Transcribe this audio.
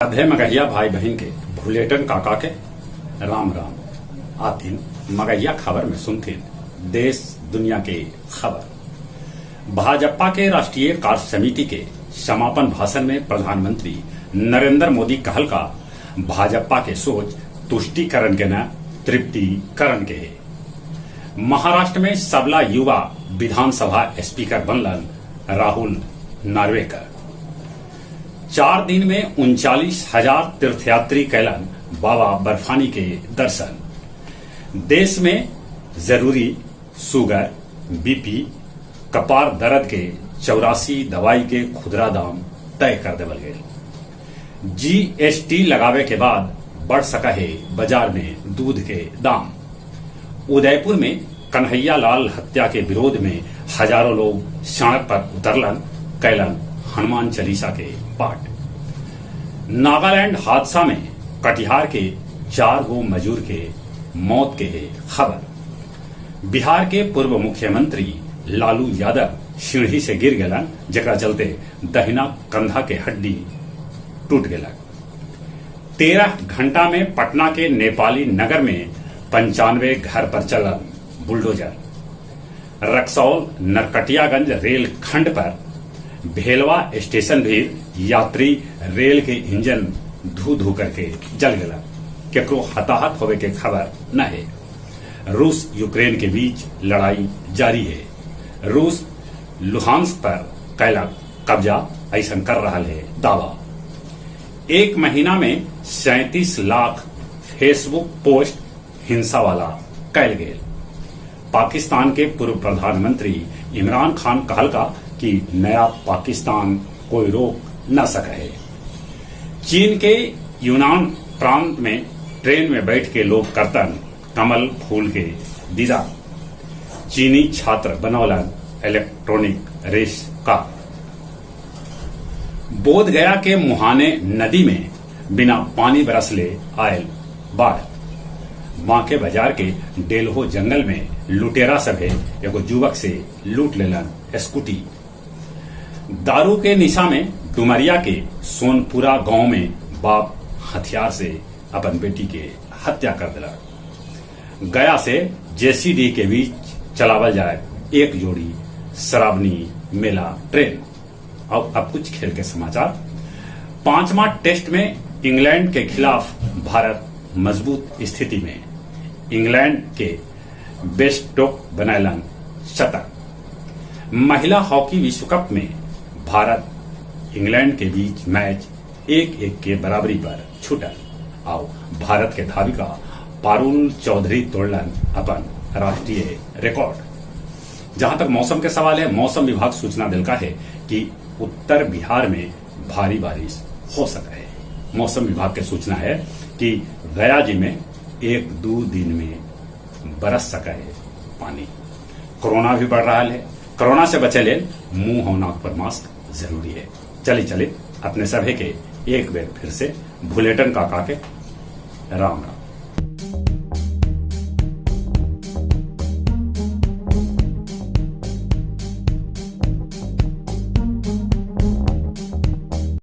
सभे मगहिया भाई बहिन के भुलेटन काका के राम राम। आथिन मगहिया खबर में सुनथिन देश दुनिया के खबर। भाजपा के राष्ट्रीय कार्य समिति के समापन भाषण में प्रधानमंत्री नरेंद्र मोदी कहल का भाजपा के सोच तुष्टीकरण के न तृप्तिकरण के हे। महाराष्ट्र में सबला युवा विधानसभा स्पीकर बनलन राहुल नार्वेकर। 4 दिन में 39,000 तीर्थयात्री कैलन बाबा बर्फानी के दर्शन। देश में जरूरी शुगर, बीपी, कपार दर्द के 84 दवाई के खुदरा दाम तय कर देवल गए। जीएसटी लगावे के बाद बढ़ सका है बाजार में दूध के दाम। उदयपुर में कन्हैया लाल हत्या के विरोध में हजारों लोग सड़क पर उतरलन, कैलन हनुमान चालीसा के पाठ। नागालैंड हादसा में कटिहार के 4 गो मजदूर के मौत के है खबर। बिहार के पूर्व मुख्यमंत्री लालू यादव सीढ़ी से गिर गलन, जेकरा चलते दहिना कंधा के हड्डी टूट गया। 13 घंटा में पटना के नेपाली नगर में 95 घर पर चलल बुलडोजर। रक्सौल नरकटियागंज रेल खंड पर भेलवा स्टेशन भी यात्री रेल के इंजन धू धू करके जल गया, केकरो हताहत होवे के खबर न है। रूस यूक्रेन के बीच लड़ाई जारी है। रूस लुहांस्क पर कैला कब्जा, ऐसा कर रहा है दावा। 1 महीना में 37 लाख फेसबुक पोस्ट हिंसा वाला कैल गेल। पाकिस्तान के पूर्व प्रधानमंत्री इमरान खान कहल का कि नया पाकिस्तान कोई रोक न सके। चीन के यूनान प्रांत में ट्रेन में बैठ के लोग करतन कमल फूल के दीदार। चीनी छात्र बनौलन इलेक्ट्रॉनिक रेस का। बोध गया के मुहाने नदी में बिना पानी बरसले आयल बाढ़। बांके बाजार के डेलहो जंगल में लुटेरा सभे एगो युवक से लूट लेलन स्कूटी। दारू के निशा में डुमरिया के सोनपुरा गांव में बाप हथियार से अपन बेटी के हत्या कर दिला। गया से जेसीडी के बीच चलावल जाए एक जोड़ी श्रावणी मेला ट्रेन। और अब कुछ खेल के समाचार। 5वां टेस्ट में इंग्लैंड के खिलाफ भारत मजबूत स्थिति में। इंग्लैंड के बेस्टोक बनैलन शतक। महिला हॉकी विश्व कप में भारत इंग्लैंड के बीच मैच 1-1 के बराबरी पर छूटल। आओ भारत के धाविका पारुल चौधरी तोड़लन अपन राष्ट्रीय रिकॉर्ड। जहां तक मौसम के सवाल है, मौसम विभाग सूचना दिलका है कि उत्तर बिहार में भारी बारिश हो सका है। मौसम विभाग के सूचना है कि गया जी में 1-2 दिन में बरस सका है पानी। कोरोना भी बढ़ रहा है। कोरोना से बचे ले मुंह और नाक पर मास्क जरूरी है। चले चले अपने सभी के एक बार फिर से भुलेटन काका के राम राम।